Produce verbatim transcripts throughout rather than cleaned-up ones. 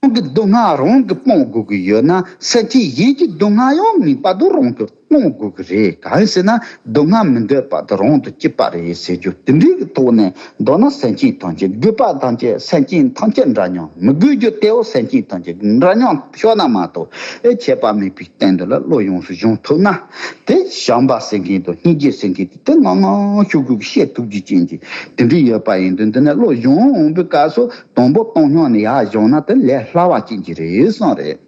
རང་གི་སྡུག་བསྔལ་རང་གིས་སྤོང་དགོས་ཀྱི་ཡོད་ན། སེམས་ཅན་གཞན་གྱི་སྡུག་བསྔལ་ཡང་ངེས་པར་དུ་རང་གིས་སྤོང་དགོས་ཀྱི་རེད། གང་ཡིན་ཟེར་ན། སྡུག་བསྔལ་མི་འདོད་པ་དེ་རང་དུ་སྐྱེས་པ་རེད་ཟེར་རྒྱུ་དེ་འདྲའི་གི་ཐོག་ནས་མདོར་ན། སེམས་ཅན་ཐམས་ཅད། དགོས་པ་ཐམས་ཅད། སེམས་ཅན་ཐམས་ཅད་འདྲ་མཉམ། མི་དགོས་རྒྱུ་དེའོ་སེམས་ཅན་ཐམས་ཅད་འདྲ་མཉམ་ཤོག་ན་མ་གཏོགས། ཨེ་ཁྱད་པར་མེད་པའི་སྟེང་དུ་ལ་བློ་ཡོངས་སུ་སྦྱོང་ཐུབ་ན། དེ་བྱམས་པ་ཟེར་མཁན་དང་སྙིང་རྗེ་ཟེར་མཁན་དེ་དེ་ངང་ངང་ཤུགས་ཀྱིས་བཤད་ཐུབ་རྒྱུ་ཅན་གྱི་དེ་འདྲ་ཡོད་པ་ཡིན་དུས། འདི་ནས་བློ་སྦྱོང་འོང་པའི་སྐབས་སུ་དང་པོ་བཏང་སྙོམས་ནས་ཡར་སྦྱོང་ན་དེ་ལས་སླ་བ་ཅན་གྱི་རེད་བསམ་རེད།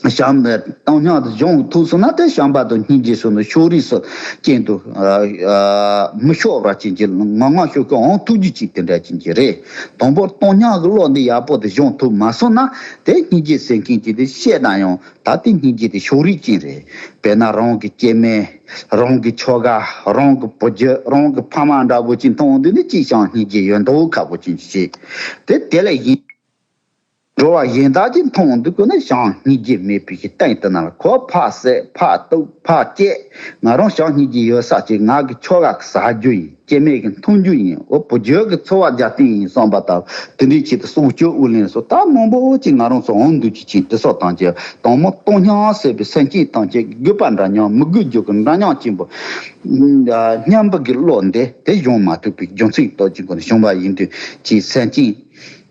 བྱམས་པའི་བཏང་སྙོམས་དུ་སྦྱོང་ཐུབ་སོང་ན། དེ་བྱམས་པ་དང་སྙིང་རྗེ་སོགས་ནི་ཕྱོགས་རིས་སུ་རྐྱེན་དུ་ཨ་ཨ་མི་ཤོར་བ་ཅན་གྱི་ངང་ངང་ཤུགས་ཀྱིས་འོང་ཐུབ་རྒྱུ་ཅིག་དེ་འདྲ་ཅན་གྱི་རེད། དང་པོ་བཏང་སྙོམས་ཀྱི་བློ་འདི་ཡག་པོ་དུ་སྦྱོང་ཐུབ་མ་སོང་ན། དེ་སྙིང་རྗེ་ཟེར་མཁན་གྱི་དེ་བཤད་ན་ཡང་། ད་དེ་སྙིང་རྗེ་དེ་ཕྱོགས་རིས་ཅན་རེད། དཔེར་ན་རང་གི་སྐྱེ་དམན། རང་གི་ཁྱོ་ག། རང་གི་བུ་རྒྱུད། རང་གི་ཕ་མ་འདྲ་པོ་ཅིག་མཐོང་དུས་ནི་ཅིག་བྱམས་སྙིང་རྗེ་ཡོད་མདོག་ཁ་པོ་ཅན་ཞིག་དེ་དེ་ལས་གཞན། འགྲོ་བ་གཞན་དག་ཅིག་མཐོང་དུས་ཀྱི་ནི་བྱམས་སྙིང་རྗེ་མེད་པའི་གི་སྟེང་དུ་ན་ལ། ཁོ་ཕར་བསད། ཕར་གཏུབ། ཕར་བཅད། ང་རང་བྱམས་སྙིང་རྗེ་ཡོད་ས་ཅིག་ང་གི་ཁྱོ་ག་གི་ཟ་རྒྱུ་ཡིན། སྐྱེ་དམན་གྱི་འཐུང་རྒྱུ་ཡིན། འོ་བུ་རྒྱུད་ཀྱི་འཚོ་བ་རྒྱག་སྟངས་ཡིན་བསམ་པ་དང་། དེ་འདྲའི་ཆེད་དུ་སྲོག་གཅོད་དབུགས་ལེན་སོགས་ད་མང་པོ་ཅིག་ང་རང་ཚོ་འོང་འདུག་ཅིག་ཅིག་དེ་སོགས་དང་བཅས། དང་པོ་བཏང་སྙོམས་ཟེར་བའི་སེམས་ཅན་ཐམས་ཅད་དགོས་པ་འདྲ་མཉམ། མི་དགོས་རྒྱུ་གི་འདྲ་མཉམ་ཅན་པོ། མཉམ་པོ་གི་བློ་འདི་དེ་སྦྱོང་མ་ཐུབ་པའི་རྒྱུ་མཚན་ཏོག་ཅིག་སྒོ་ནས་བྱུང་བ་ཡིན་དུས། ཅིག་སེམས་ཅན་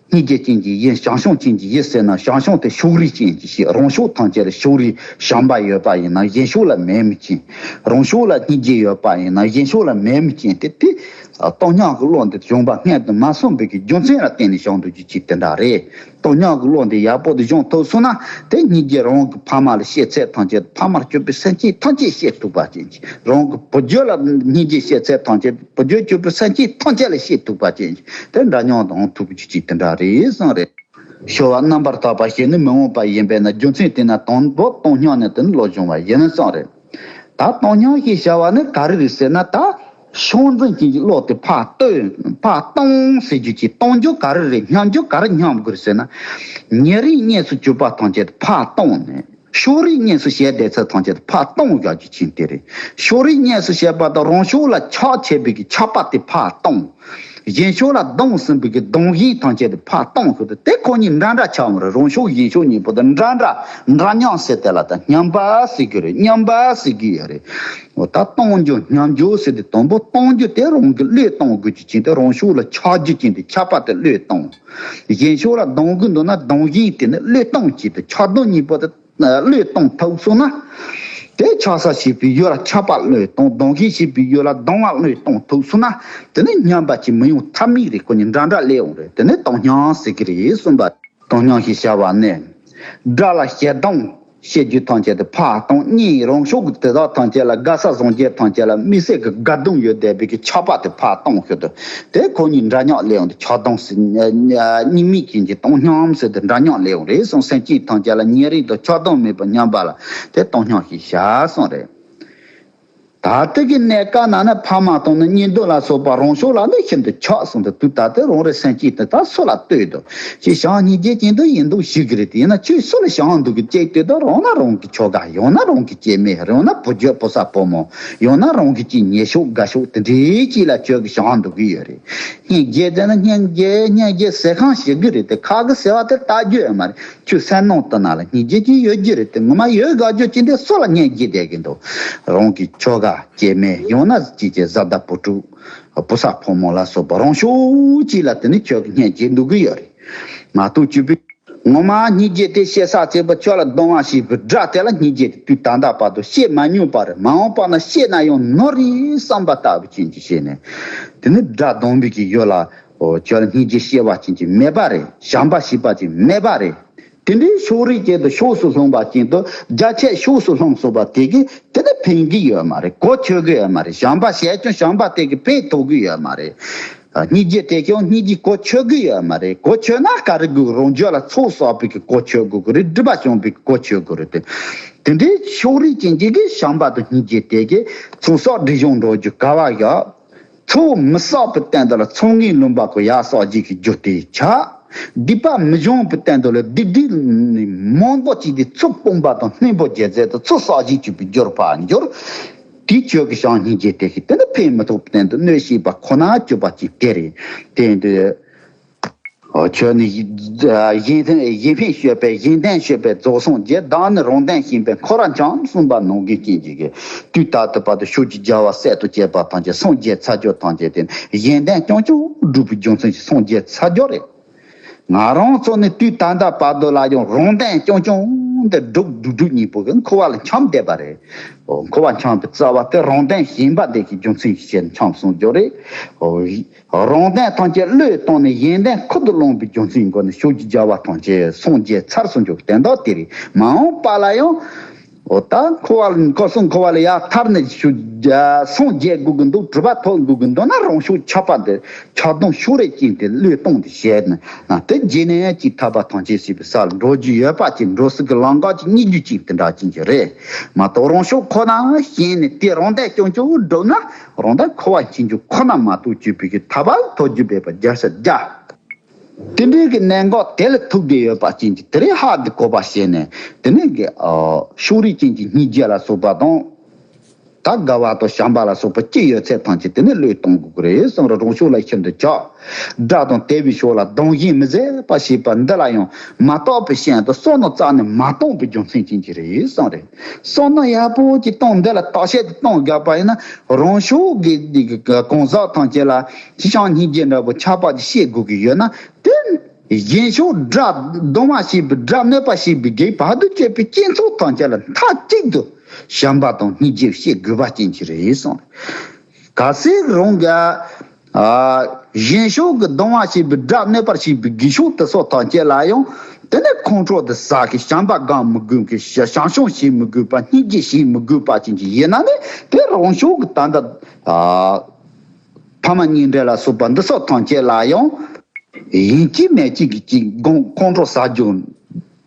སྙིང་རྗེ་ཅན་གྱི་ཡིན། བྱང་ཆུབ་ཅན་གྱི་ཡིན་ཟེར་ན། བྱང་ཆུབ་དེ་ཕྱོགས་རིས་ཅན་གྱི་ཞིག་རང་ཕྱོགས་ཐམས་ཅད་ལ་ཕྱོགས་རིས་བྱམས་པ་ཡོད་པ་ཡིན་ན། གཞན་ཕྱོགས་ལ་མེད་མི་ཅན། རང་ཕྱོགས་ལ་སྙིང་རྗེ་ཡོད་པ་ཡིན་ན། གཞན་ཕྱོགས་ལ་མེད་མི་ཅན་དེ། དེ་བཏང་སྙོམས་ཀྱི་བློ་འདི་སྦྱོང་བ་སྔོན་དུ་མ་སོང་བའི་གི་རྒྱུ་མཚན་ལ་བརྟེན་ནས་བྱུང་འདུག་རྒྱུ་ཅིག་དེ་འདྲ་རེད། བཏང་སྙོམས་ཀྱི་བློ་འདི་ཡག་པོ་དུ་སྦྱོང་ཐུབ་སོང་ན། དེ་སྙིང་རྗེ་རང་གི་ཕ་མ་ལ་བྱེད་ཚད་ཐམས་ཅད། ཕ་མར་གྱུར་པའི་སེམས་ཅན་ཐམས་ཅད་བྱེད་ཐུབ་པ་ཅན་གྱི། རང་གི་བུ་རྒྱུད་ལ་སྙིང་རྗེ་བྱེད་ཚད་ཐམས་ཅད། བུ་རྒྱུད་གྱུར་པའི་སེམས་ཅན་ཐམས་ཅད་ལ་བྱེད་ཐུབ་པ་ཅན་གྱི། དེ་འདྲ་མཉམ་དུ་འོང་ཐུབ་རྒྱུ་ཅིག་དེ་འདྲ་རེད་བསམ་རེད། ཤོར་བ་རྣམ་པར་དག་པ་ཞིག་ནི་མི་འོང་བ་ཡིན་པས་ན། རྒྱུ་མཚན་དེས་ན་དང་པོ་བཏང་སྙོམས་ནས་དེ་ནི་བློ་སྦྱོང་བ་ཡིན་བསམ་རེད། ད་བཏང་སྙོམས་ཞེས་བྱ་བ་ནི་ག་རེ་རེད་ཟེར་ན། ད་ཕྱོགས་འཛིན་ཅན་གྱི་བློ་དེ་ཕར་གཏོང་། ཕར་གཏོང་ཟེར་རྒྱུ་ཅིག་གཏོང་རྒྱུ་ག་རེ་རེད། སྙོམས་རྒྱུ་ག་རེ་སྙོམས་དགོས་རེད་ཟེར་ན། ཉེ་རིང་གཉིས་སུ་གྱུར་པ་ཐམས་ཅད་ཕར་གཏོང་ནས། ཕྱོགས་རིས་གཉིས་སུ་བྱས་བསྡད་ཚད་ཐམས་ཅད་ཕར་གཏོང་བཞག་རྒྱུ་ཅན་དེ་རེད། ཕྱོགས་རིས་གཉིས་སུ་བྱས་པ་དང་རང་ཕྱོགས་ལ་ཆགས་ཆེ་བའི་གི་ཆགས་པ་དེ་ཕར་གཏོང་། གཞན་ཕྱོགས་ལ་སྡང་ཟིན་པའི་གི་སྡང་ཞེན་ཐམས་ཅད་དེ་ཕར་གཏོང་ཟེར་ཏེ། དེ་ཁོ་གཉིས་འདྲ་འདྲ་ཆགས་མ་རེད། རང་ཕྱོགས་གཞན་ཕྱོགས་གཉིས་པོ་དེ་འདྲ་འདྲ། འདྲ་མཉམ་ཟེར་དེ་ལ་ད་མཉམ་པ་ཟེར་གི་རེད། མཉམ་པ་ཟེར་གི་ཡོད་རེད། འོ་ད་གཏོང་རྒྱུ་མཉམ་རྒྱུ་ཟེར་ཏེ། དང་པོ་གཏོང་རྒྱུ་དེ་རང་གི་བློས་གཏོང་དགོས་རྒྱུ་ཅན་དེ། རང་ཕྱོགས་ལ་ཆགས་རྒྱུ་ཅན་དེ་ཆགས་པ་དེ་བློས་གཏོང་། གཞན་ཕྱོགས་ལ་སྡང་གི་འདུག་ན་སྡང་ཞེན་དེ་ནི་བློས་གཏོང་བྱེད་དེ། ཆགས་སྡང་གཉིས་པོ་དེ་བློས་གཏོང་ཐུབ་སོང་ན། དེ་ཆགས་ས་བྱེད་པའི་ཡུལ་ལ་ཆགས་པ་བློས་གཏོང་། སྡང་ཞེན་བྱེད་པའི་ཡུལ་ལ་སྡང་བ་བློས་གཏོང་ཐུབ་སོང་ན། དེ་ནི་མཉམ་པ་ཅིག་མི་ཡོང་ཐབས་མེད་རེད། ཁོ་གཉིས་འདྲ་འདྲ་སླེབས་ཡོང་རེད། དེ་ནི་བཏང་སྙོམས་ཟེར་གི་རེད་གསུངས་པ། བཏང་སྙོམས་ཞེས་བྱ་བ་ནི། དགྲ་ལ་ཞེ་སྡང་བྱེད་རྒྱུ་ཐམས་ཅད་དེ་ཕར་གཏོང་། གཉིས། རང་ཕྱོགས་ཀྱི་དེ་དག་ཐམས་ཅད་ལ། དགའ་ས་བཟང་རྒྱུ་ཐམས་ཅད་ལ་དམིགས་བསལ་གྱི་དགའ་སྡང་ཡོད་བསྡད་པའི་གི་ཆགས་པ་དེ་ཕར་གཏོང་ཞུ་དོ། དེ་ཁོ་གཉིས་འདྲ་མཉམ་སླེབས་ཡོང་དུས། ཆགས་སྡང་ཟེར་གཉིས་མེད་ཅན་གྱི་བཏང་སྙོམས་ཟེར་དེ་འདྲ་མཉམ་སླེབས་ཡོང་རེད་གསུངས། སེམས་ཅན་ཐམས་ཅད་ལ་ཉེ་རིང་དང་ཆགས་སྡང་མེད་པར་མཉམ་པ་ལ་དེ་བཏང་སྙོམས་ཞེས་བྱ་གསུངས་རེད། ད་ལྟ་གི་གནས་སྐབས་ན་ནི་ཕ་མ་དང་ནི་གཉེན་འདུན་ལ་སོགས་པ་རང་ཕྱོགས་ལ་ནི་ཤིན་ཏུ་ཆགས་སོང་དུས། དུས་ད་ལྟ་རང་རེ་སེམས་ཅན་དེ་ད་སུ་ལ་ལྟོས་དང་། ཅིག་བྱམས་སྙིང་རྗེ་ཅན་དུ་ཡིན་འདུག་ཞུ་གི་རེད། དེ་ཡིན་ན་ཁྱོད་སུ་ལ་བྱམས་འདུག་གི་ཅེས་ལྟོས་དང་། རང་ན་རང་གི་ཁྱོ་ག། ཡང་ན་རང་གི་སྐྱེ་དམན། ཡང་ན་བུ་རྒྱུད་བུ་ཚ་བུ་མོ། ཡང་ན་རང་གི་ཅིག་ཉེ་ཕྱོགས་དགའ་ཕྱོགས་དེ་འདྲའི་ཅིག་ལ་ཁྱོད་ཀྱི་བྱམས་འདུག་གི་ཡོད་རེད། སྙིང་རྗེ་དེ་ནི་སྙིང་རྗེ་སྙིང་རྗེ་ཟེར་ཁང་ཞིག་གི་རེད་དེ། ཁ་གི་ཟེར་བ་དེ་ལྟ་རྒྱུ་ཡོད་མ་རེད། ཁྱོད་སེམས་ནང་དུ་ན་ལ་སྙིང་རྗེ་ཅིག་ཡོད་རྒྱུ་རེད་དེ། ངོ་མ་ཡོད་དགའ་རྒྱུ་ཅིག་འདི་སུ་ལ་སྙིང་རྗེ་བསྡད་ཀྱི་འདུག་རང་གི་ཁྱོ་ག་སྐྱེ་དམན། ཡང་ན་ཅིག་ཅིག་བཟའ་ཟླ་བུ་ཕྲུག་བུ་ཚ་བུ་མོ་ལ་སོགས་པ་རང་ཕྱོགས་ཅིག་ལ་དེ་ནི་ཁྱོད་ཀྱི་སྙིང་རྗེ་འདུག་གི་ཡོད་རེད། མ་གཏོགས་ཅིག་པའི་ངོ་མ་སྙིང་རྗེ་དེ་བཤད་ས་བྱེད་པ། ཁྱོད་ལ་སྡང་བ་བྱེད་པའི་དགྲ་དེ་ལ་སྙིང་རྗེ་དེ་དུས་ད་ལྟ་བར་དུ་བཤད་མ་མྱོང་པ་རེད། མ་འོངས་པ་ན་བཤད་ན་ཡང་ནོར་རེད་བསམ་པ་ལྟ་བུ་ཅན་གྱི་བཤད་ནས། དེ་ནི་དགྲ་སྡང་བའི་གི་ཡུལ་ལ། འོ་ཁྱོད་ལ་སྙིང་རྗེ་བཤད་པ་ཅན་གྱི་མེད་པ་རེད། བྱམས་པ་བྱེད་པ་ཅན་མེད་པ་རེད། དེ་འདྲའི་ཕྱོགས་རིས་ཅན་དུ་ཕྱོགས་སུ་ལྷུང་བ་ཅན་དུ། རྒྱ་ཆད་ཕྱོགས་སུ་ལྷུང་སོང་བ་དེ་གིས་དེ་ནི་ཕན་གྱི་ཡོད་མ་རེད། གོ་ཆོད་གི་ཡོད་མ་རེད། བྱམས་པ་བྱས་ཀྱང་བྱམས་པ་དེ་གིས་ཕན་ཐོགས་གི་ཡོད་མ་རེད། སྙིང་རྗེ་དེ་ཀྱང་སྙིང་རྗེ་གོ་ཆོད་གི་ཡོད་མ་རེད། གོ་ཆོད་ན་ག་རེ་དགོས། རང་རྒྱུད་ལ་ཚོགས་བསགས་པའི་གི་གོ་ཆོད་དགོས་གི་རེད། སྒྲིབ་པ་བྱུང་བའི་གི་གོ་ཆོད་དགོས་རེད་དེ། དེ་འདྲའི་ཕྱོགས་རིས་ཅན་གྱི་གི་བྱམས་པ་དང་སྙིང་རྗེ་དེ་གིས་ཚོགས་བསགས་སྒྲིབ་སྦྱོང་འགྲོ་རྒྱུ་ག་བ་ཡོད། ཚོགས་མི་བསགས་པའི་སྟེང་དུ་ལ་ཚོགས་ངན་ལུང་པ་གོ་ཡ་བསགས་བྱེད་ཀྱི་རྒྱུ་དེ་ཆགས། སྡིག་པ་མི་སྦྱོང་བའི་སྟེང་དུ་ལ་སྡིག་སྒྲིབ་མང་པོ་ཅིག་དེ་ཚུར་སྤོང་བ་དང་གནོད་པ་རྒྱལ་མཛད་དུ་ཚུར་བསགས་བྱེད་བཅུག་པའི་རྒྱུར་ཕར་འགྱུར། དེ་ཁྱོད་ཀྱི་བྱམས་སྙིང་རྗེ་དེ་གིས་དེ་ནི་ཕན་མི་ཐོགས་པའི་སྟེང་དུ་གནོད་བྱེད་པ་ཁོ་ན་གྱུར་པ་ཅིག་དེ་རེད། དེ་ཡིན་དུས། ཨོ། ཁྱོད་ནི་གཞན་གཞན་ཕན་སྤྱོད་པའི་གཞན་དོན་སྤྱོད་པའི་རྫོགས་སངས་རྒྱས། བདག་ནི་རང་དོན་བྱེད་པའི་འཁོར་བ་འཁྱམས། གསུངས་པ་ནང་བཞིན་ཅན་གྱི་གི་དུས་ད་ལྟ་བར་དུ་ཤུགས་ཀྱིས་རྒྱལ་བ་སྲས་དང་བཅས་པ་ཐམས་ཅད་སངས་རྒྱས་ཚར་རྒྱུ་ཐམས་ཅད་དེ་གཞན་དོན་རྐྱང་རྐྱང་སྒྲུབ་པའི་རྒྱུ་མཚན་གྱིས་སངས་རྒྱས་ཚར་རྒྱུ་རེད། ང་རང་ཚོ་ནི་དུས་ད་ལྟ་བར་དུ་ལ་ཡང་རང་དོན་རྐྱང་རྐྱང་འདི་སྒྲུབ་སྒྲུབ་སྒྲུབ་གཉིས་པོ་གི་འཁོར་བ་ལ་འཁྱམས་བསྡད་པ་རེད། ཨོ། འཁོར་བ་འཁྱམས་པའི་རྩ་བ་དེ་རང་དོན་ཞེན་པ་དེ་གི་རྒྱུ་མཚན་གྱིས་བྱས་ནས་འཁྱམས་སོང་རྒྱུ་རེད། ཨོ། རང་དོན་ཐམས་ཅད་བློས་བཏང་ནས་གཞན་དོན་ཁུར་དུ་བླངས་པའི་རྒྱུ་མཚན་སྒོ་ནས་ཤུགས་ཀྱིས་རྒྱལ་བ་ཐམས་ཅད་སངས་རྒྱས་ཚར་སོང་རྒྱུ་གི་དོན་དག་དེ་རེད། མ་འོངས་པ་ལ་ཡང་། ཨོ། ད་འཁོར་བ་ལ་འཁོར་གསུམ་འཁོར་བ་ལས་ཡར་ཐར་ནས་ཤུགས་སངས་རྒྱས་དགོས་ཀྱི་འདུག་གྲུབ་པ་ཐོབ་དགོས་ཀྱི་འདུག་ན་རང་ཤུགས་ཆགས་པ་འདི་ཆགས་སྡང་ཤུགས་རེ་ཅན་དེ་བློས་བཏང་སྟེ་བྱས་ནས་ན་དེ་རྗེས་ནས་ཡང་ཅིག་ཐར་པ་ཐམས་ཅད་སྲིད་པའི་ས་ལ་འགྲོ་རྒྱུ་ཡོད་པ་ཅིག་འགྲོ་སྲིད་ཀྱི་ལམ་ཁ་ཅིག་རྙེད་རྒྱུ་ཅིག་དེ་འདྲ་ཅན་ཅིག་རེད་མ་གཏོགས། རང་ཤུགས་ཁོ་ན་ཞེན་ནས་དེ་རང་དོན་རྐྱང་རྐྱང་སྒྲུབ་ན་རང་དོན་འཁོར་བ་འཆིང་རྒྱུ་ཁོ་ན་མ་གཏོགས་སྐྱོབ་པའི་གི་ཐར་པ་ཐོབ་རྒྱུ་མེད་པ་རྒྱལ་སྲས་རྒྱལ། དེ་འདྲའི་གི་གནད་འགག་དེ་ལ་ཐུག་བསྡད་ཡོད་པ་ཅན་གྱི་དེ་རིང་ཧ་དེ་གོ་བ་བྱས་ནས་དེ་ནས་གི་ཨ་ཕྱོགས་རིས་ཅན་གྱི་སྙིང་རྗེ་ལ་སོགས་པ་དང་། ད་དགའ་བ་དང་བྱམས་པ་ལ་སོགས་པ་ཅི་ཡོད་ཚད་ཐམས་ཅད་དེ་ནས་བློས་གཏོང་དགོས་ཀྱི་རེད་གསུངས་ར། རང་ཕྱོགས་ལ་ཤིན་ཏུ་ཆགས། དགྲ་དང་དེ་བའི་ཕྱོགས་ལ་སྡང་ཞེན་མི་བཟད་པ་ཞེས་པ་འདི་ལ་ཡང་མ་དག་པའི་ཞེན་དུ་བསམ་མནོ་རྩ་ནས་མ་བཏང་བའི་རྒྱུ་མཚན་ཅན་གྱི་རེད་གསུངས་རེད། བསམ་མནོ་ཡག་པོ་ཅིག་བཏང་འདི་ལ་བརྟག་དཔྱད་ཅིག་བཏང་དགོས་པ་ཡིན་ན་རང་ཕྱོགས་ཀྱི་གང་ཟག་ཐམས་ཅད་ལ་བྱང་སྙིང་རྗེ་འདྲ་པོ་ཆགས་པ་ཅིག་བཤད་དགོས་ཀྱི་ཡོད་ན་དེ་གཞན་ཕྱོགས་དགྲ་སྡང་བ་ཞེས་པའི་དགྲ་གནོད་པ་ཞེས་པའི་གེགས་བར་དུ་གཅོད་པའི་སྤྱི་ཚོགས་ཐམས་ཅད་ལ་མཐའ་གཅིག་ཏུ་བྱམས་པ་དང་སྙིང་རྗེ་བཤད་དགོས་པ་ཅན་གྱི་རེད་གསུངས། གལ་སྲིད་རང་གི་ཨ་གཞན་ཕྱོགས་ཀྱི་སྡང་བ་ཞེས་པའི་དགྲ་གནོད་པར་བྱེད་པའི་གེགས་ཕྱོགས་དེ་སོགས་ཐམས་ཅད་ལ་ཡང་དེ་ནས་ཁོང་ཁྲོ་དེ་ཟ་གི་བྱམས་པ་སྒོམ་མི་དགོས་གི་བྱང་སེམས་བྱེད་མི་དགོས་པ་སྙིང་རྗེ་བྱེད་མི་དགོས་པ་ཅན་གྱི་ཡིན་ན་ནི་དེ་རང་ཕྱོགས་ཀྱི་ད་ལྟ་ཨ་ཕ་མ་གཉིས་འབྲེལ་ལ་སོགས་པ་འདི་སོགས་ཐམས་ཅད་ལ་ཡང་ཡིན་གཅིག་མིན་གཅིག་གི་གཅིག་སྒོམ་ཁོང་ཁྲོ་ཟ་རྒྱུ།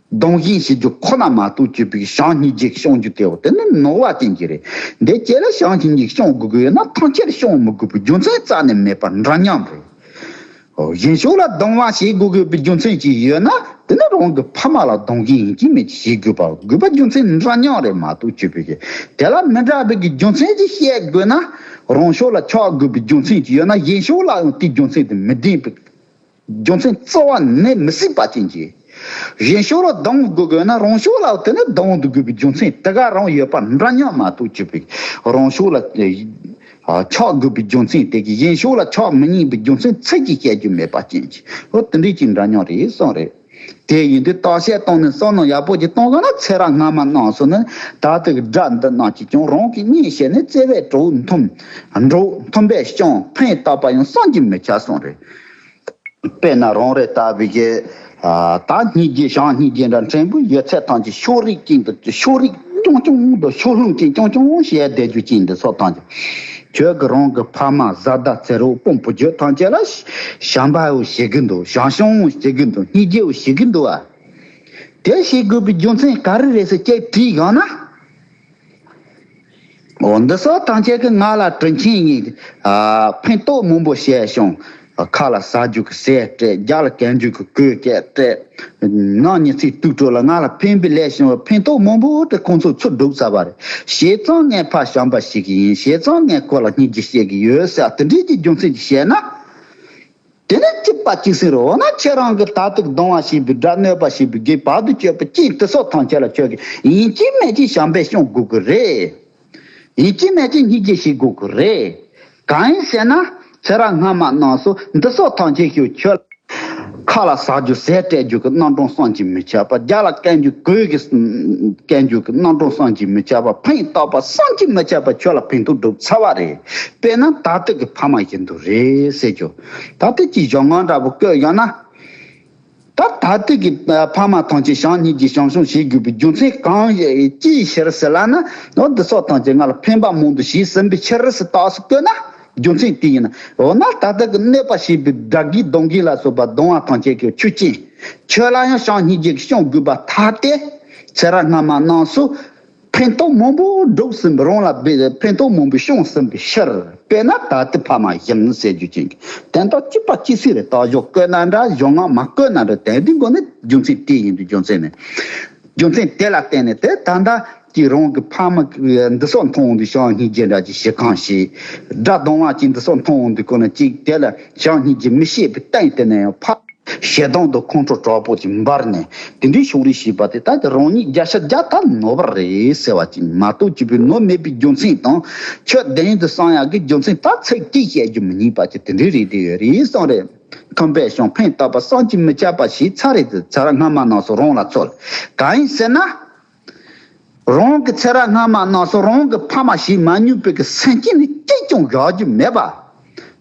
སྡང་ཞེན་བྱེད་རྒྱུ་ཁོ་ན་མ་གཏོགས་གཅོད་པའི་བྱང་སྙིང་རྗེ་བྱུང་རྒྱུ་དེའོ་དེ་ནི་ནོར་བ་ཅན་གྱི་རེད། འདི་སྐྱེ་ལ་བྱང་སྙིང་རྗེ་བྱུང་དགོས་ཀྱི་ཡོད་ན་ཐམས་ཅད་བྱུང་མི་དགོས་པའི་རྒྱུ་མཚན་རྩ་ནས་མེད་པ་འདྲ་མཉམ་རེད། ཨོ། གཞན་ཕྱོགས་ལ་སྡང་བ་བྱེད་དགོས་དགོས་པའི་རྒྱུ་མཚན་ཅིག་ཡོད་ན་དེ་ནི་རང་གི་ཕ་མ་ལ་སྡང་ཞེན་ཡིན་གཅིག་མིན་གཅིག་བྱེད་དགོས་པ་དགོས་པ་རྒྱུ་མཚན་འདྲ་མཉམ་རེད་མ་གཏོགས་གཅོད་པའི་གི་དེ་ལ་མི་འདྲ་བའི་གི་རྒྱུ་མཚན་ཅིག་བཤད་དགོས་ན་རང་ཕྱོགས་ལ་ཆགས་དགོས་པའི་རྒྱུ་མཚན་ཅིག་ཡོད་ན་གཞན་ཕྱོགས་ལ་ཡང་དེའི་རྒྱུ་མཚན་དེ་མི་ལྡན་པའི་རྒྱུ་མཚན་རྩ་བ་ནས་མི་སྲིད་པ་ཅན་གྱི། གཞན་ཕྱོགས་ལ་སྡང་དགོས་དགོས་ན་རང་ཕྱོགས་ལ་དེ་ནི་སྡང་དགོས་པའི་རྒྱུ་མཚན་དེ་ག་རང་ཡོད་པ་འདྲ་མཉམ་མ་གཏོགས་གཅིག་པའི་རང་ཕྱོགས་ལ་ཆགས་དགོས་པའི་རྒྱུ་མཚན་དེ་གི་གཞན་ཕྱོགས་ལ་ཆགས་མི་ཉན་པའི་རྒྱུ་མཚན་ཚིག་གིས་བཤད་རྒྱུ་མེད་པ་ཅན་གྱི་འོ་དེ་འདྲའི་ཅིག་འདྲ་མཉམ་རེད་གསུངས་རེད། དེ་ཡིན་དུས་བརྟག་དཔྱད་བཏང་ནས་བསམ་མནོ་ཡག་པོ་ཅིག་གཏོང་དགོས་ན་ཚེ་རབས་སྔ་མ་རྣམས་སུ་ནི་ད་ལྟའི་དགྲ་འདི་རྣམས་ཀྱིས་ཀྱང་རང་གི་གཉེན་བྱས་ནས་བརྩེ་བས་གྲོགས་མཐུན་འགྲོ་མཐུན་པས་སྐྱོང་ཕན་བཏགས་པ་ཡང་བསམ་གྱིས་མི་ཁྱབ་གསུངས་རེད། དཔེར་ན་རང་རེ་ལྟ་བུའི་གི་ཨ་ད་སྙིང་རྗེ་བྱང་སྙིང་རྗེ་འདྲ་ཕྲན་བུ་ཡོད་ཚད་ཐམས་ཅད་ཕྱོགས་རིས་ཅན་དུ་ཕྱོགས་རིས་རྐྱང་རྐྱང་དུ་ཕྱོགས་ལྷུང་ཅན་རྐྱང་རྐྱང་བྱས་བསྡད་རྒྱུ་ཅན་འདི་ཚོ་ཐམས་ཅད་ཁྱོད་ཀྱི་རང་གི་ཕ་མ་བཟའ་ཟླ་ཚེ་རོགས་སྤུན་བུ་རྒྱུད་ཐམས་ཅད་ལ་བྱམས་པའོ་བྱེད་ཀྱི་འདུག་བྱང་སེམས་བྱེད་ཀྱི་འདུག་སྙིང་རྗེའོ་བྱེད་ཀྱི་འདུག་ཨ། དེ་བྱེད་དགོས་པའི་རྒྱུ་མཚན་ག་རེ་རེད་ཟེར་ཅིག་དྲིས་ཡོང་ན། འོ་འདི་སོགས་ཐམས་ཅད་ཀྱིས་ང་ལ་དྲིན་ཆེན་ཡིན། ཨ་ཕན་ཐོགས་མང་པོ་བྱས་བྱུང་། ཁ་ལ་ཟ་རྒྱུ་གི་ཟས་སྤྲད། རྒྱ་ལ་གན་རྒྱུ་གི་གོས་སྐད་སྤྲད། ནང་ཉི་ཚེ་དུས་དྲུག་ལ་ང་ལ་ཕན་པའི་ལས་བྱུང་བ་ཕན་ཐོགས་མང་པོ་དེ་ཁོང་ཚོས་ཚུར་སྒྲུབ་ཚར་བ་རེད། བྱས་ཙང་ངས་ཕ་བྱམས་པ་ཞིག་ཡིན། བྱས་ཙང་ངས་ཁོ་ལ་སྙིང་རྗེ་བཤད་ཀྱི་ཡོད་ཟེར་དེ་འདྲའི་གི་རྒྱུ་མཚན་ཅིག་བཤད་ན། དེ་ནི་གཅིག་པ་གཅིག་སེ་རེད། འོ་ན་ཁྱེད་རང་གི་ད་ལྟའི་སྡང་བ་བྱེད་པའི་དགྲ་གནོད་པ་བྱེད་པའི་གེགས་བར་དུ་གཅོད་པའི་རྐྱེན་དེ་སོགས་ཐམས་ཅད་ལ་ཁྱོད་ཀྱིས་ཡིན་གཅིག་མིན་གཅིག་བྱམས་པས་སྐྱོང་དགོས་ཀྱི་རེད། ཡིན་གཅིག་མིན་གཅིག་སྙིང་རྗེ་བྱེད་དགོས་ཀྱི་རེད། གང་ཡིན་ཟེར་ན་ཚེ་རབས་སྔ་མ་རྣམས་སུ་འདི་སོགས་ཐམས་ཅད་ཀྱིས་ཁྱོད་ཁ་ལ་ཟ་རྒྱུ་ཟས་སྤྲད་རྒྱུ་གི་རྣམ་གྲངས་བསམ་གྱིས་མི་ཁྱབ་པ། རྒྱ་ལ་གན་རྒྱུ་གོས་ཀྱི་གན་རྒྱུ་གི་རྣམ་གྲངས་བསམ་གྱིས་མི་ཁྱབ་པ། ཕན་བཏགས་པ་བསམ་གྱིས་མི་ཁྱབ་པ་ཁྱོད་ལ་ཕན་ཐོགས་སྒྲུབ་ཚར་བ་རེད། དཔེར་ན་ད་ལྟའི་གི་ཕ་མ་བཞིན་དུ་རེད་ཟེར་རྒྱུ། ད་ལྟའི་གི་གཞུང་ངག་འདྲ་པོ་བཀོད་ཡོང་ན། ད་ད་ལྟའི་གི་ཕ་མ་ཐམས་ཅད་བྱམས་སྙིང་རྗེ་བྱམས་སྐྱོང་བྱེད་དགོས་པའི་རྒྱུ་མཚན་གང་ཅིའི་ཕྱིར་ཟེར་ལབ་ན། འོ་འདི་སོགས་ཐམས་ཅད་ང་ལ་ཕན་པ་མང་དུ་བྱས་ཟིན་པའི་ཕྱིར་ཟེར་རྟགས་སུ་བཀོད་ན། རྒྱུ་མཚན་དེ་ཡིན་ན། འོ་ན་ད་ལྟ་གི་གནོད་པ་བྱེད་པའི་དགྲ་གི་སྡང་གི་ལ་སོགས་པ་སྡང་བ་ཐམས་ཅད་ཀྱི་ཆོས་ཅན། ཁྱོད་ལ་ཡང་བྱམས་སྙིང་རྗེ་གི་སྐྱོང་དགོས་པ་ཐ་དད། ཚེ་རབས་སྔ་མ་རྣམས་སུ་ཕན་ཐོགས་མང་པོ་སྒྲུབ་ཟིན་པའི་རང་ལ་ཕན་ཐོགས་མང་པོ་བྱུང་ཟིན་པའི་ཕྱིར། དཔེར་ན་ད་ལྟའི་ཕ་མ་བཞིན་ཟེར་རྒྱུ་ཅན་གྱི་དོན་དག་གཅིག་པ་གཅིག་སེ་རེད། རྟགས་སྦྱོར་བཀོད་ན་འདྲ། གཞུང་ངག་མ་བཀོད་ན་འདྲ། དོན་དེའི་སྒོ་ནས་རྒྱུ་མཚན་དེ་ཡིན་དུས་རྒྱུ་མཚན་ནི། རྒྱུ་མཚན་དེ་ལ་བརྟེན་ནས་དེ་ད་ལྟ་ཀྱི་རང་གི་ཕ་མ་འདི་སོགས་མཐོང་འོང་དུས་བྱམས་སྙིང་རྗེ་འདྲ་ཅིག་བྱེད་གང་ཞིག་དགྲ་སྡང་བ་ཅིག་འདི་སོགས་མཐོང་འོང་དུས་ཁོ་ན་ཅིག་དེ་ལ་བྱམས་སྙིང་རྗེ་མི་བྱེད་པའི་སྟེང་དེ་ནས་ཡང་ཕ། ཞེ་སྡང་དང་ཁོང་ཁྲོ་དྲག་པོ་ཅིག་འབར་ནས་དེ་འདྲའི་ཕྱོགས་རིས་བྱས་པ་དེ་ད་དེ་རང་ཉིད་བརྒྱ་ཆ་བརྒྱ་ད་ནོར་བ་རེད་ཟེར་བ་ཅིག་མ་གཏོགས་ཅིག་པའི་ནོར་མེད་པའི་རྒྱུ་མཚན་དང་ཁྱོད་བདེན་དུ་བསམ་ཡག་གི་རྒྱུ་མཚན་ད་ཚིག་གཅིག་བཤད་རྒྱུ་མི་རྙེད་པ་ཅིག་དེ་འདྲའི་རེད་དེ་ཡོད་རེད་བསམ་རེད། མཐུན་པས་ཀྱང་ཕན་བཏགས་པ་བསམ་གྱིས་མི་ཁྱབ་པ་ཞིག་ཚར་རེ་དུ་ཚར་སྔ་མ་རྣམས་སུ་རང་ལ་ཚོལ། གང་ཡིན་ཟེར་ན། རང་གི་ཚེ་རབས་སྔ་མ་རྣམས་སུ་རང་གི་ཕ་མ་ཞིག་མ་མྱོང་པའི་གི་སེམས་ཅན་ནི་གཅིག་ཀྱང་བཞག་རྒྱུ་མེད་པ།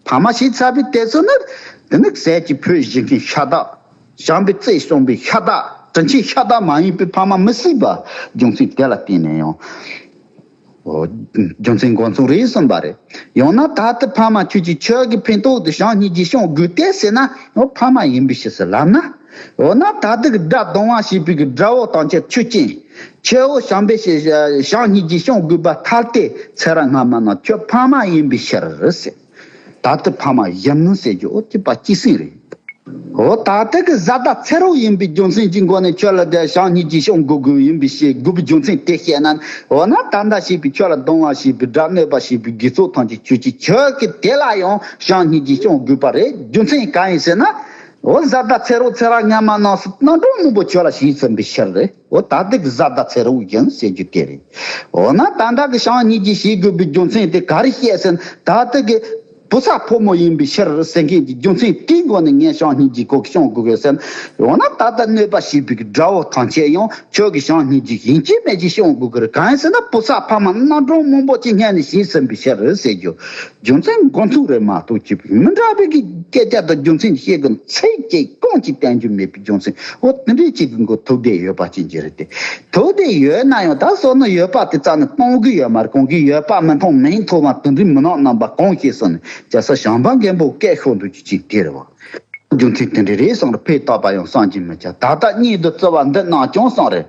ཕ་མ་ཞིག་ཚར་བའི་དུས་ཚོད་ནི། དེ་ནི་ཟས་ཀྱི་ཕུད་བཞེས་མཁན་ཤ་སྟག་བྱམས་པའི་བརྩེ་བྱུང་བའི་ཤ་སྟག་དྲིན་ཆེན་ཤ་སྟག་མ་ཡིན་པའི་ཕ་མ་མི་སྲིད་པ། རྒྱུ་མཚན་དེ་ལ་བརྟེན་ནས་ཡང་། ཨོ། རྒྱུ་མཚན་འགོ་མཚུངས་རེད་གསུངས་པ་རེད། ཡང་ན་ད་ལྟ་ཕ་མ་ཁྱོད་ཀྱིས་ཁྱོད་ཀྱི་ཕན་ཐོགས་དུ་བྱམས་སྙིང་རྗེ་སྐྱོང་དགོས་ཏེ་ཟེར་ན་ཡང་ཕ་མ་ཡིན་པའི་ཕྱིར་ཟེར་ལབ་ན། འོ་ན་ད་ལྟ་གི་དགྲ་གདོང་བ་བྱེད་པའི་གི་དགྲ་བོ་དང་ཁྱོད་ཆོས་ཅན། ཁྱོད་འོ་བྱམས་པའི་ཕྱིར་བྱམས་སྙིང་རྗེ་སྐྱོང་དགོས་པ་ཐལ་ཏེ་ཚེ་རབས་སྔ་མ་ན་ཁྱོད་ཕ་མ་ཡིན་པའི་ཕྱིར་ཟེར། ད་ལྟ་ཕ་མ་ཡིན་ནོ་ཟེར་རྒྱུ་འོ་ཅི་པ་ཅི་སྲིད་རེད། འོ་ད་ལྟ་གི་བཟའ་ཟླ་ཚེ་རོགས་ཡིན་པའི་རྒྱུ་མཚན་གྱི་སྒོ་ནས་ཁྱོད་ལ་དེ་བྱམས་སྙིང་རྗེ་སྐྱོང་དགོས་དགོས་ཡིན་པའི་ཞེས་དགོས་པའི་རྒྱུ་མཚན་དེ་བཤད་ན། འོ་ན་ད་ལྟ་བྱས་པའི་ཁྱོད་ལ་གདུང་བ་བྱས་པའི་དགྲ་གནོད་པ་བྱས་པའི་དགེ་ཚོགས་ཐམས་ཅད་ཁྱོད་ཀྱིས་ཁྱོད་ཀྱི་དེ་ལ་ཡང་བྱམས་སྙིང་རྗེ་སྐྱོང་དགོས་པ་རེད། རྒྱུ་མཚན་གང་ཡིན་ཟེར་ན། འོ་བཟའ་ཟླ་ཚེ་རོགས་ཚེ་རབས་སྔ་མ་རྣམས་སུ་རྣམ་གྲོལ་སྔོན་པོ་ཁྱོད་ལ་བྱས་ཟིན་པའི་ཕྱིར་རེད། འོ་ད་ལྟ་གི་བཟའ་ཟླ་ཚེ་རོགས་ཡིན་ཟེར་རྒྱུ་དེ་རེད། འོ་ན་ད་ལྟ་གི་བྱམས་སྙིང་རྗེ་བྱེད་དགོས་པའི་རྒྱུ་མཚན་དེ་ག་རེ་བཤད་ཟིན། ད་ལྟ་གི་བུ་ཚ་ཕོ་མོ་ཡིན་པའི་ཕྱིར་ཟེར་མཁན་གྱི་རྒྱུ་མཚན་དེའི་སྒོ་ནས་ངས་བྱམས་སྙིང་རྗེ་ཁོ་གི་སྐྱོང་དགོས་གི་ཟེར། འོ་ན་ད་ལྟ་གནོད་པ་བྱེད་པའི་དགྲ་བོ་ཐམས་ཅད་ཡང་ཁྱོད་ཀྱི་བྱམས་སྙིང་རྗེ་ཡིན་གཅིག་མིན་གཅིག་སྐྱོང་དགོས་གི་རེད། གང་ཡིན་ཟེར་ན་བུ་ཚ་ཕ་མ་རྣམ་གྲོལ་སྔོན་པོ་ཅིག་སྔོན་ནས་བྱས་ཟིན་པའི་ཕྱིར་ཟེར་རྒྱུ། རྒྱུ་མཚན་འགོ་ཚུགས་རེད་མ་གཏོགས་ཅིག་མི་འདྲ་བའི་གི་སྐད་ཆ་དང་རྒྱུ་མཚན་བཤད་གི་ཚིག་གཅིག་གང་ཅིག་བསྟན་རྒྱུ་མེད་པའི་རྒྱུ་མཚན་འོ་དེ་འདྲའི་ཅིག་གི་མགོ་ཐུག་བསྡད་ཡོད་པ་ཅིག་གི་རེད་དེ། ཐུག་བསྡད་ཡོད་ན་ཡང་ད་སོ་ནི་ཡོད་པ་དེ་རྩ་ནས་གཏོང་གི་ཡོད་མ་རེད། གང་གི་ཡོད་པ་མི་མཐོང་མིང་ཐོ་མ་དེ་འདྲའི་མི་ནག་རྣམ་པ་གང་ཤེས་སོ་ནི་ཅ་ས་བྱམས་པ་མགོན་པོ་སྐད་ཤོར་འདུག་ཅིག་དེ་རེད་བ། རྒྱུ་མཚན་དེ་འདྲ་རེད་བསམ་རེད། ཕན་བཏགས་པ་ཡང་བསམ་གྱིས་མི་ཁྱབ། ད་ལྟ་གཉིད་དུ་བརྩི་བ་འདི་རྣམས་ཀྱང་བསམ་རེད།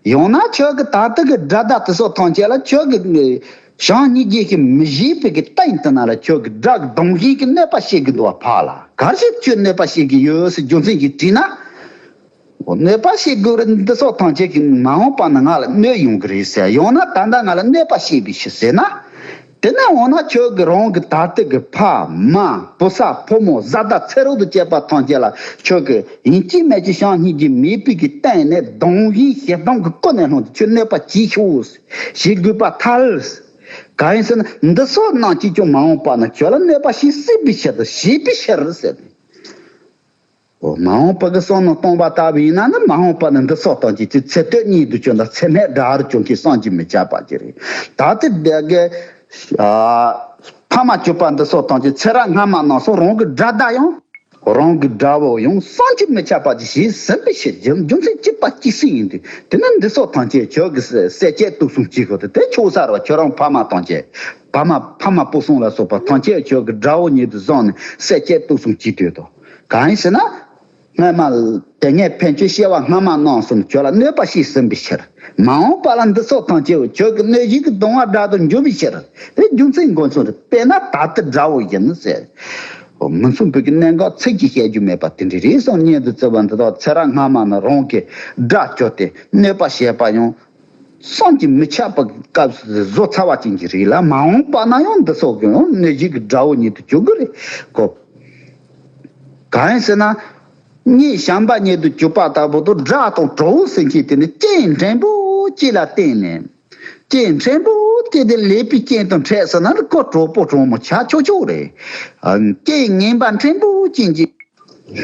ཡང་ན་ཁྱོད་ཀྱི་ད་ལྟ་གི་དགྲ་ཟླ་དེ་ཚོ་ཐམས་ཅད་ལ་ཁྱོད་ཀྱི་བྱམས་སྙིང་རྗེ་ཞིག་མི་བྱེད་པའི་གི་སྟེང་དུ་ན་ལ་ཁྱོད་ཀྱི་དགྲ་གི་གདུང་བཞིན་གྱི་གནོད་པ་བྱེད་ཀྱི་འདུག་བ་ཕ་ལ་ག་རེ་ཁྱོད་གནོད་པ་བྱེད་ཀྱི་ཡོད་ཟེར་རྒྱུ་མཚན་ཞིག་དྲིས་ན། གནོད་པ་བྱེད་དགོས་རེད། འདི་ཚོ་ཐམས་ཅད་ཀྱིས་མ་འོངས་པ་ན་ང་ལ་གནོད་ཡོང་གི་རེད་ཟེར། ཡང་ན་ད་ལྟ་ང་ལ་གནོད་པ་བྱེད་པའི་ཕྱིར་ཟེར་ན། དེ་ནས་འོ་ན་ཁྱོད་ཀྱི་རང་གི་ད་ལྟ་གི་ཕ་མ་བུ་ཚ་ཕོ་མོ་བཟའ་ཟླ་ཚེ་རོགས་དང་བཅས་པ་ཐམས་ཅད་ལ་ཁྱོད་ཀྱི་ཡིན་གཅིག་མིན་གཅིག་བྱམས་སྙིང་རྗེ་མེད་པའི་གི་སྟེང་ནས་གདུང་བཞིན་ཞེ་སྡང་གི་ཀུན་ནས་བསླངས་ཏེ་ཁྱོད་གནོད་པ་བྱེད་ཤོག་བྱེད་དགོས་པ་ཐལ། གང་ཡིན་ཟེར་ན་འདི་ཚོ་རྣམས་ཀྱིས་ཀྱང་མ་འོངས་པ་ན་ཁྱོད་ལ་གནོད་པ་བྱེད་སྲིད་པའི་ཕྱིར་དུ་བྱེད་པའི་ཕྱིར་ཟེར་ནས། འོ་མ་འོངས་པ་གི་བསམ་མནོ་གཏོང་བ་ལྟ་བུ་ཡིན་ན་ནི་མ་འོངས་པ་ནི་འདི་ཚོ་དང་གཅིག་ཚེ་སྟོད་གཉིད་དུ་བཅུག་ན་ཚེ་སྨད་དགྲ་རུ་བཅུག་མཁན་བསམ་གྱིས་མི་ཁྱབ་པ་ཅིག་རེད། ད་ལྟ་དེ་གི་ཨ་ཕ་མ་གྱུར་པ་འདི་ཚོ་དང་གཅིག་ཚེ་རབས་སྔ་མ་རྣམས་སུ་རང་གི་དགྲ་ཟླ་ཡང་རང་གི་དགྲ་བོ་ཡང་བསམ་གྱིས་མི་ཁྱབ་པ་ཅིག་བྱས་ཟིན་པའི་ཕྱིར་རྒྱུ་རྒྱུ་མཚན་གཅིག་པ་གཅིག་སྲིད་ཡིན་དུས་དེ་ནི་འདི་ཚོ་ཐམས་ཅད་ཁྱོད་ཀྱི་བསད་བསད་རྐྱང་གཏུབ་གསུམ་གཅིག་གོ་དེ་དེ་ཆོག་ས་རེད་བ། ཁྱོད་རང་ཕ་མ་དང་གཅིག་ཕ་མ་ཕ་མ་སྤུ་གསུམ་ལ་སོགས་པ་ཐམས་ཅད་ཁྱོད་ཀྱི་དགྲ་བོ་ཉིད་དུ་བཟུང་ནས་བསད་རྐྱང་གཏུབ་གསུམ་གཅིག་དོད་དོ། གང་ཡིན་ཟེར་ན། སྔ་མ་དེ་སྔའི་ཕན་ཆད་བྱས་པ་སྔ་མ་རྣམས་སུ་ཁྱོད་ལ་གནོད་པ་བྱས་ཟིན་པའི་ཕྱིར། མ་འོངས་པ་ལ་འདི་ཚོ་ཐམས་ཅད་ཁྱོད་ཀྱི་གནོད་བྱེད་ཀྱི་གདུང་བ་དགྲ་དུ་འགྱུར་བའི་ཕྱིར། དེ་རྒྱུ་མཚན་འགོ་མཚུངས་རེད། དཔེར་ན་ད་ལྟ་དགྲ་བོ་ཡིན་ཟེར། མི་མཚུངས་པའི་གི་གནད་འགག་ཚིག་གིས་བཤད་རྒྱུ་མེད་པ་དེ་འདྲ་རེད་གསུངས། གཉིད་དུ་བརྩི་བ་འདི་དག་ཚེ་རབས་སྔ་མ་ན་རང་གི་དགྲ་གྱུར་ཏེ་གནོད་པ་བྱས་པ་ཡང་བསམ་གྱིས་མི་ཁྱབ་པའི་སྐབས་སུ་བཟོ་ཚར་བ་ཅན་གྱི་རིགས་ལ་མ་འོངས་པ་ན་ཡང་འདི་ཚོ་གི་ཡང་གནོད་བྱེད་ཀྱི་དགྲ་བོ་ཉིད་དུ་གྱུར་གྱི་རེད་གོ། གང་ཡིན་ཟེར་ན། གཉིད་བྱམས་པ་ཉིད་དུ་གྱུར་པ་ལྟ་བུ་དང་དགྲ་དང་གྲོགས་ཟེར་མཁན་དེ་ནི་རྐྱེན་ཕྲན་བུ་གཅིག་ལ་བརྟེན་ནས། རྐྱེན་ཕྲན་བུ་དེ་དེ་ལེགས་པའི་རྐྱེན་དང་འཕྲད་ཟེར་ན་ནི་ཁོ་གྲོགས་པོ་གྲོགས་མོ་ཆ་ཆོག་ཆོག་རེད། རྐྱེན་ངན་པ་ཕྲན་བུ་ཅན་གྱི་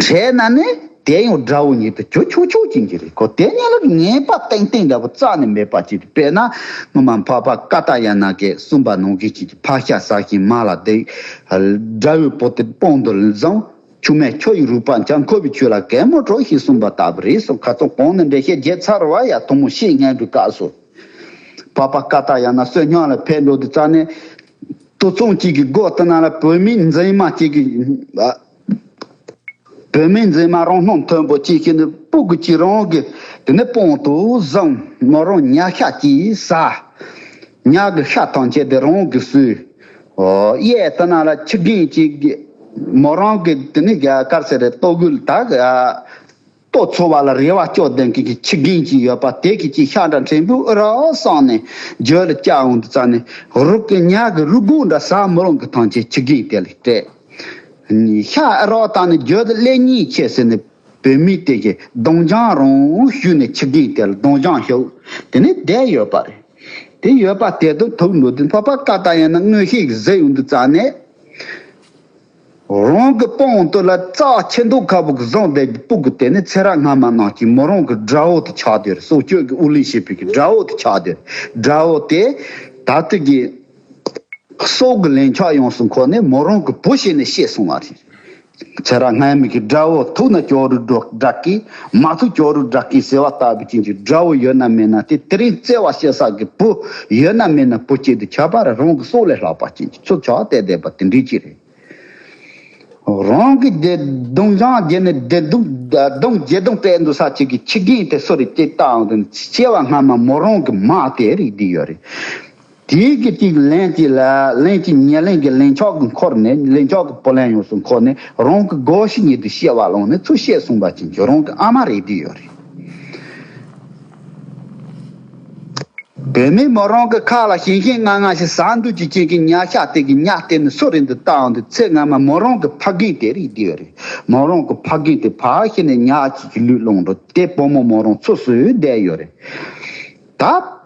འཕྲད་ན་ནི་དེ་ཡང་དགྲ་བོ་ཉིད་དུ་གྱུར་ཆོག་ཆོག་ཅན་གྱི་རེད་ཁོ། དེ་ཉིད་ལ་ངན་པ་ཏན་ཏན་འདྲ་བོ་རྩ་ནས་མེད་པ་ཅིག་དཔེར་ན་སྔོན་མ་འཕགས་པ་ཀ་ཏ་ཡ་ན་གིས་གསུངས་པ་ནང་བཞིན་ཅིག་ཕག་ཤ་ཟ་ཞིང་མ་ལ་བརྡེག་དགྲ་བོའི་བུ་དེ་དཔང་དུ་བཟུང་། ཆུང་མས་ཁྱོ་ཡི་རུས་པ་འཇམ། ཁོ་བོས་ཁྱོད་ལ་གད་མོ་བྲོ་ཞེས་གསུངས་པ་ལྟ་བུ་རེད་གསུངས། ཁ་རྩང་གོང་ནས་འགྲེལ་བཤད་བརྒྱབ་ཚར་བ་ཡ་ཐུན་མོང་བཤད་སྙན་སྒྲོན་སྐབས་སུ། འཕགས་པ་ཀ་ཏ་ཡ་ན་བསོད་སྙོམས་ལ་ཕེབས་འགྲོ་དུས་རྩ་ནས། དུག་གཙང་གཅིག་གི་སྒོ་དེ་ན་ལ་བུད་མེད་མཛེས་མ་གཅིག་གི། ཨ། བུད་མེད་མཛེས་མ་རང་སྣང་མཐོན་པོ་གཅིག་གིས་ནི་སྤུ་གུ་གཅིག་རང་གི་དེ་ནས་དཔང་དུ་བཟུང་། མོ་རང་ཉ་ཤ་གཅིག་ཟ། ཉ་གི་ཤ་ཐམས་ཅད་དེ་རང་གིས་ཟོས། ཨོ། གཡས་དེ་ན་ལ་ཁྱི་རྒན་གཅིག་གིས་མོ་རང་གི་དེ་ནས་ག་རེ་ཟེར་རེད། ལྟོ་གོས་ད་གི་ཨ། ལྟོ་འཚོ་བ་ལ་རེ་བ་བཅོལ་ལྡན་གྱི་ཁྱི་རྒན་གཅིག་ཡོད་པ་དེ་གི་ཅིག་ཤ་འདྲ་ཕྲན་བུ་ཨེ་རོགས་བསམས་ནས་རྒྱུ་ལ་བཅག་འོང་དུས་རྩ་ནས་རུག་གི་ཉ་གི་རུས་ཁོག་འདྲ་ཟ་མི་རུང་གི་ཐམས་ཅད་ཁྱི་རྒན་དེ་ལ་སྤྲད། ཤ་ཨེ་རོགས་བཏང་ནས་རྒྱུ་དེ་ཀླད་རྙིང་ཆེ་ཟེར་ནས་ བོད་མི་དེ་གིས་སྡོང་རྐྱང་རང་ཞུས་ནས་ཁྱི་རྒན་དེ་ལ་སྡོང་རྐྱང་ཞུ། དེ་ནས་བསྡད་ཡོད་པ་རེད། དེ་ཡོད་པ་དེ་དང་ཐུག་འགྲོ་དུས་ཕ་ཕ་ཀ་ཏ་ཡ་ན་མངོན་ཤེས་ཀྱི་གཟི་ཡོང་དུས་ཙ་ནས། རང་གི་དཔུང་དུ་ལ་རྩ་ཆེ་མདོག་ཁ་པོ་གི་བཟུང་བསྡད་ཀྱི་སྤུ་གུ་དེ་ནི་ཚེ་རབས་སྔ་མ་ནང་གི་མོ་རང་གི་དགྲ་བོ་དེ་ཆགས་བསྡད་རེད། སྲོག་གཅོད་ཀྱི་ཨུ་ལི་ཞེས་པའི་གི་དགྲ་བོ་དེ་ཆགས་བསྡད་རེད། དགྲ་བོ་དེ་ད་ལྟ་གི་སྲོག་གི་ལན་ཆགས་ཡོང་སོང་ཁོ་ནི་མོ་རང་གི་བུ་བྱས་ནས་བཤད་སོང་བ་རེད། ཚེ་རབས་སྔ་མའི་གི་དགྲ་བོ་ཐུག་ན་ཅོག་རུ་འགྲོ་དགྲ་སྐད། མ་ཐུག་ཅོག་རུ་དགྲ་སྐད་ཟེར་བ་ལྟ་བུ་ཅན་གྱི་དགྲ་བོ་ཡོད་ན་མེད་ན་དེ་དེ་རིང་བརྩེ་བ་བྱེད་ས་གི་བུ་ཡོད་ན་མེད་ན་བུ་གཅིག་དེ་ཁྱད་པར་རང་གི་སྲོག་ལས་ལྷག་པ་ཅན་གྱི་ཚུལ་ཆགས་བསྡད་བསྡད་པ་དེ་འདྲའི་ཅིག་རེད། རང་གི་སྡེ་སྡོང་རྐྱང་བརྒྱབ་ནས་སྡེ་སྡོང་སྡོང་བརྒྱད་སྡོང་སྤྲད་འདུག་ས་ཅིག་གི་ཁྱི་རྒན་དེ་སུ་རེད་ཅེས་བལྟའང་དེ་སྐྱེ་བ་སྔ་མ་མོ་རང་གི་མ་དེ་རེད་བསྡད་ཡོད་རེད། དེའི་གི་ཅིག་ལན་གཅིག་ལ་ལན་གཅིག་ཉེ་ལན་གྱི་ལན་ཆགས་ཀྱི་འཁོར་ནས་ལན་ཆགས་ཀྱི་བུ་ལན་ཡོངས་སུ་འཁོར་ནས་རང་གི་སྒོ་ཕྱི་ཉིད་དུ་སྐྱེ་བ་བླངས་ནས་ཚུར་སྐྱེས་སོང་བ་ཅན་གྱི་རང་གི་ཨ་མ་རེད་བསྡད་ཡོད་རེད། བུད་མེད་མོ་རང་གི་ཁ་ལ་ཞིང་ཞིང་ང་ང་ཞིག་ཟ་འདོད་ཀྱི་རྐྱེན་གྱིས་ཉ་ཤ་དེ་གི་ཉ་སྟེར་ནས་སུ་རེད་འདི་བལྟའང་དུས་ཚེ་སྔ་མ་མོ་རང་གི་ཕ་རྒན་དེ་རེད་བསྡད་ཡོད་རེད། མོ་རང་གི་ཕ་རྒན་དེ་ཕར་ཤི་ནས་ཉ་གཅིག་གི་ལུས་བླངས་འགྲོ་དེ་བུ་མོ་མོ་རང་ཚོ་སུས་བསྡད་ཡོད་རེད། ད།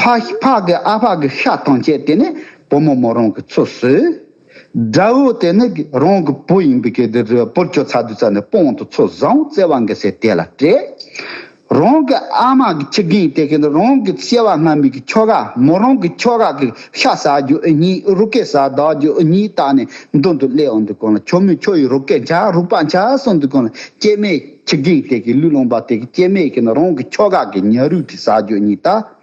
ཕ་ཕ་གི་ཨ་ཕ་གི་ཤ་ཐམས་ཅད་དེ་ནི་བུ་མོ་མོ་རང་གི་ཚོ་ཟོས། དགྲ་བོ་དེ་ནི་རང་གི་བུ་ཡིན་པའི་གི་དེ་རེད། བུར་གྱུར་ཚར་དུས་ཙ་ནས་དཔུང་དུ་ཚོ་བཟང་བརྩེ་བ་འགའ་ཟེར་དེ་ལ་སྤྲད། རང་གི་ཨ་མ་གི་ཁྱི་རྒན་དེ་གི་ནི་རང་གི་སྐྱེ་བ་སྔ་མའི་གི་ཁྱོ་ག་མོ་རང་གི་ཁྱོ་ག་གི་ཤ་ཟ་རྒྱུ་ཨེ་ཉིད་རུ་སྐད་ཟ་བདག་རྒྱུ་ཨེ་ཉིད་བཏགས་ནས་མདུན་དུ་སླེབས་འོང་དུས་གང་ལ་ཁྱོ་མོས་ཁྱོ་ཡི་རུ་སྐད་འཇག་རུ་པ་འཇག་གསུངས་དུས་གང་ལ་སྐྱེ་དམན། ཁྱི་རྒན་དེ་གི་ལུས་ལོངས་པ་དེ་གི་སྐྱེ་དམན་གྱི་ནི་རང་གི་ཁྱོ་ག་གི་ཉ་རུས་དེ་ཟ་རྒྱུ་གཉིས་ད།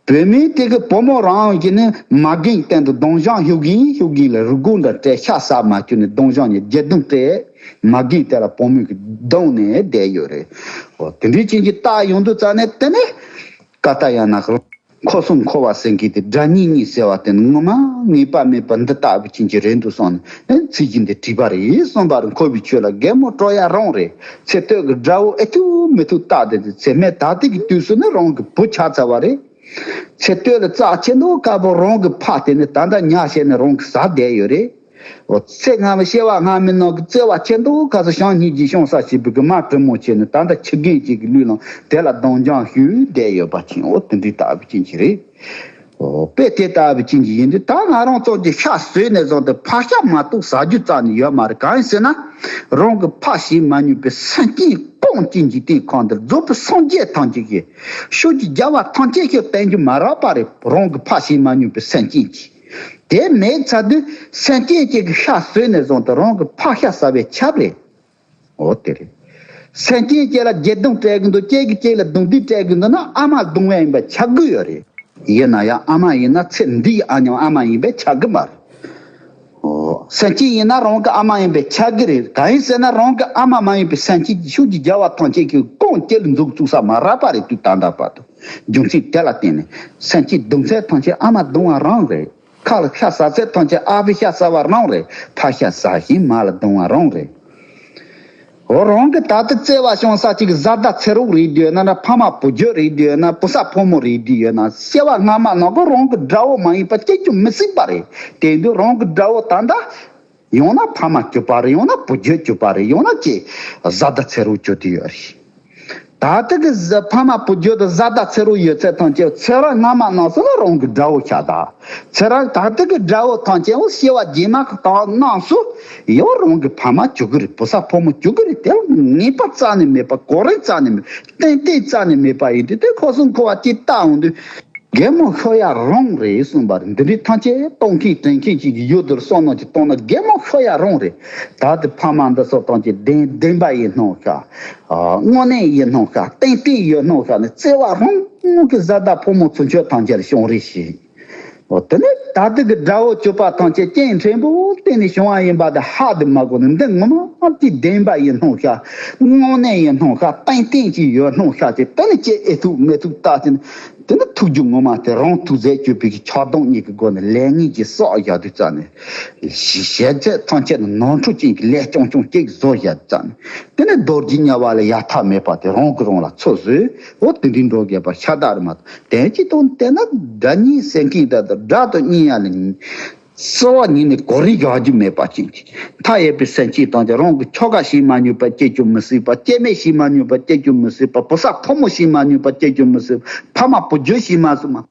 བུད་མེད་དེ་གི་བུ་མོ་རང་གི་ནི་མ་རྒན་སྟེང་དུ་སྡོང་ཞང་ཤུག་གིན་ཤུག་གིན་ལ་རུ་སྒོ་འདྲ་སྤྲད་ཤ་ཟ་མ་བཅུག་ནས་སྡོང་ཞང་ཉིད་བརྒྱད་སྡོང་སྤྲད། མ་རྒན་དེ་ལ་བུ་མོས་གི་བརྡུངས་ནས་བསྡད་ཡོད་རེད། འོ་དེ་འདྲའི་ཅན་གྱི་རྟགས་ཡོང་དུས་ཙ་ནས་དེ་ནས་ཀ་ཏ་ཡ་ན་ཁོ། འཁོར་གསུམ་འཁོར་བ་ཟེར་མཁན་དེ་དགྲ་གཉེན་གཉིས་ཟེར་བ་དེ་ནི་ངོ་མ་ངེས་པ་མེད་པ་འདི་ལྟ་བུ་ཅན་གྱི་རེད་འདུག་བསམ་ནས་ཚིག་གི་འདི་བྲིས་པ་རེད་གསུངས་པ་རེད། འཁོར་བའི་ཆོས་ལ་རྒན་མོ་སྤྲོ་ཡ་རང་རེད། ཚེ་སྟོད་ཀྱི་དགྲ་བོ་ཨེ་ཐུབ་མི་ཐུབ་བཏགས་ཏེ་དེ་ཚེ་སྨད་ད་ལྟའི་གི་དུས་སུ་ནི་རང་གི་བུ་ཆགས་ཚར་བ་རེད། ཚེ་སྟོད་ལ་རྩ་ཆེ་མདོག་དཀར་པོ་རང་གི་ཕ་དེ་ནི་ད་ལྟ་ཉ་བྱས་ནས་རང་གི་ཟ་བསྡད་ཡོད་རེད། འོ་ཚེ་སྔ་མ་སྐྱེ་བ་སྔ་མའི་ནང་གི་བརྩེ་བ་ཆེ་མདོག་ཁ་སང་ཞང་སྙིང་རྗེ་ཤོང་ས་ཞིག་པའི་གི་མ་དྲིན་མོ་ཆེ་ནི་ད་ལྟ་ཁྱི་རྒན་གཅིག་གི་ལུས་ལ་དེ་ལ་སྡོང་རྐྱང་ཞུས་བསྡད་ཡོད་པ་ཅན། འོ་དེ་འདྲའི་ལྟ་བུ་ཅན་ཞིག་རེད། འོ་དཔེ་དེ་ལྟ་བུ་ཅན་ཞིག་ཡིན་དུས་ད་ང་རང་ཚོ་གི་ཤ་ཟོས་ནས་བཟུང་སྟེ་ཕ་ཤ་མ་གཏོགས་ཟ་རྒྱུ་རྩ་ནས་ཡོད་མ་རེད། གང་ཡིན་ཟེར་ན་རང་གི་ཕ་ཞེས་མ་ནུས་པའི་སེམས་ཅན་གང་ཅན་གྱི་སྟེང་ཁོང་དུ་རྫོགས་པའི་སངས་རྒྱས་ཐམས་ཅད་ཀྱི་ཤུགས་ཀྱི་རྒྱལ་བ་ཐམས་ཅད་ཀྱི་བསྟན་རྒྱུ་མ་རག་པ་རེད། རང་གི་ཕ་ཞེས་མ་ནུས་པའི་སེམས་ཅན་གྱི། དེ་མེད་ཚར་དུས་སེམས་ཅན་གཅིག་གི་ཤ་ཟོས་ནས་བཟུང་སྟེ་རང་གི་ཕ་ཤ་ཟ་བའི་ཆབ་རེད། འོ་དེ་རེད། སེམས་ཅན་གཅིག་ལ་བརྒྱད་སྡོང་སྤྲད་གི་འདུག་གཅིག་གིས་གཅིག་ལ་རྡུང་རྡེག་སྤྲད་གི་འདུག་ན་ཨ་མ་རྡུང་བ་ཡིན་པ་ཆགས་ཀྱི་ཡོད་རེད། ཡིན་ན་ཡང་ཨ་མ་ཡིན་ན་ཚེ་འདིའི་ཨ་མྱེས་ཨ་མ་ཡིན་པས་ཆགས་ཀྱི་མ་རེད། འོ། སེམས་ཅན་ཡིན་ན་རང་གི་ཨ་མ་ཡིན་པས་ཆགས་ཀྱི་རེད། གང་ཡིན་ཟེར་ན་རང་གི་ཨ་མ་མ་ཡིན་པའི་སེམས་ཅན་གྱི་ཤུགས་ཀྱི་རྒྱལ་བ་ཐམས་ཅད་ཀྱིས་གང་གཅིག་ལ་འཛུགས་བཅུག་ས་མ་རག་པ་རེད། དུས་ད་ལྟ་བར་དུ་རྒྱུ་མཚན་དེ་ལ་བརྟེན་ནས་སེམས་ཅན་རྡུང་ཚད་ཐམས་ཅད་ཨ་མ་རྡུང་བ་རང་རེད། ཁ་ལ་ཤ་ཟ་ཚད་ཐམས་ཅད་ཨ་ཕའི་ཤ་ཟ་བ་རང་རེད། ཕ་ཤ་ཟ་བཞིན་མ་ལ་རྡུང་བ་རང་རེད། འོ་རང་གི་ད་ལྟ་བརྩེ་བ་བྱུང་ས་ཅིག་བཟའ་ཟླ་ཚེ་རོགས་རེད་འདུག་ཡོད་ན་ན་ཕ་མ་བུ་རྒྱུད་རེད་འདུག་ཡོད་ན་བུ་ཚ་ཕོ་མོ་རེད་འདུག་ཡོད་ན་སྐྱེ་བ་སྔ་མ་ནང་གི་རང་གི་དགྲ་བོ་མ་ཡིན་པ་སྐྱེ་རྒྱུ་མི་སྲིད་པ་རེད། དེ་དུས་རང་གི་དགྲ་བོ་ད་ལྟ་ཡང་ན་ཕ་མ་གྱུར་པ་རེད། ཡང་ན་བུ་རྒྱུད་གྱུར་པ་རེད། ཡང་ན་ཅི་བཟའ་ཟླ་ཚེ་རོགས་གྱུར་དུ་ཡོད་རེད། ད་ལྟ་གི་བཟའ་ཕ་མ་བུ་རྒྱུད་དུ་བཟའ་ཟླ་ཚེ་རོགས་ཡོད་ཚད་ཐམས་ཅད་ཚེ་རབས་སྔ་མ་ནང་སོ་ལ་རང་གི་དགྲ་བོ་ཤ་སྟག་ཚེ་རབས་ད་ལྟ་གི་དགྲ་བོ་ཐམས་ཅད་འོ་སྐྱེ་བ་རྗེས་མ་གི་དང་ནང་སུ་ཡང་རང་གི་ཕ་མ་གྱུར་གི་རེད། བུ་ཚ་ཕོ་མོ་གྱུར་གི་རེད། དེ་ངེས་པ་རྩ་ནས་མེད་པ། གོ་རིམ་རྩ་ནས་མེད། ཏན་ཏན་རྩ་ནས་མེད་པ་ཡིན་དུས་དེ་ཁོ་གསུམ་འཁོར་བ་གཅིག་བལྟ་འོང་དུས། རྒན་མོ་ཤོར་ཡ་རང་རེད་གསུངས་པ་རེད། འདི་འདྲའི་ཐམས་ཅད་གཏོང་མཁན་དྲན་མཁན་ཅིག་གི་ཡུལ་དུ་བསམ་བློ་ཅིག་གཏོང་ན་རྒན་མོ་ཤོར་ཡ་རང་རེད། ད་དེ་ཕ་མ་འདི་ཚོ་ཐམས་ཅད་བདེན་བདེན་པ་ཡིན་སྣང་ཤག་དངོས་གནས་ཡིན་སྣང་ཤག་ཏན་ཏན་ཡོད་སྣང་ཤག་ནས་བརྩེ་བ་རང་གི་བཟའ་ཟླ་ཕོ་མོ་ཚུན་ཆོད་ཐམས་ཅད་ལ་བྱུང་རེད་ཞེས། འོ་དེ་ནས་ད་ལྟ་གི་དགྲ་བོ་གྱུར་པ་ཐམས་ཅད་རྐྱེན་ཕྲན་བུ་བརྟེན་ནས་བྱུང་བ་ཡིན་པ་དེ་ཧ་དེ་མ་གོ་ནས་འདི་ངོ་མ་གཅིག་བདེན་པ་ཡིན་སྣང་ཤག་དངོས་གནས་ཡིན་སྣང་ཤག་ཏན་ཏན་ཅིག་ཡོད་སྣང་ཤག་ཅེས་དེ་ནས་ཅི་ཨེ་ཐུབ་མེ་ཐུབ་ལྟ་ཅི་ན། དེ་ནི་ཐུགས་རྒྱུད་ངོ་མ་དེ་རང་ཐུགས་རྫས་གཅོད་པའི་གི་ཆགས་སྡང་གཉིས་ཀྱི་སྒོ་ནས་ལས་ངན་གྱི་བསགས་བཞག་དུས་ཙ་ནས། ཞལ་ཚད་ཐམས་ཅད་ནི་ནོར་འཁྲུལ་ཅན་གྱི་ལས་རྐྱང་རྐྱང་གཅིག་བཟོ་བཞག་དུས་ཙ་ནས། དེ་ནི་རྡོ་རྗེ་དམྱལ་བ་ལ་ཡ་མཐའ་མེད་པ་དེ་རང་གིས་རང་ལ་ཚོད་བཟོས། འོ་དེ་འདྲའི་འགྲོ་དགོས་པ་ཤ་སྟག་རེད་མ་གཏོགས་དོན་གཅིག་ཏུ་བལྟས་ན་དགྲ་གཉེན་ཟེར་མཁན་དེ་དང་དགྲ་དང་གཉེན་ཡ་ལ། བསིལ་བ་ཉིད་ནི་གོ་རིམ་བཞག་རྒྱུ་མེད་པ་ཅན་གྱི། མཐའ་ཡས་པའི་སེམས་ཅན་དང་། དེ་རང་གི་ཁྱོ་ག་ཤེས་མ་ནུས་པ་སྐྱེ་རྒྱུ་མི་སྲིད་པ། སྐྱེ་དམན་ཤེས་མ་ནུས་པ་སྐྱེ་རྒྱུ་མི་སྲིད་པ། བུ་ཚ་ཕོ་མོ་ཤེས་མ་ནུས་པ་སྐྱེ་རྒྱུ་མི་སྲིད་པ། ཕ་མ་བུ་རྒྱུད་ཤེས་མ་སོང་མ།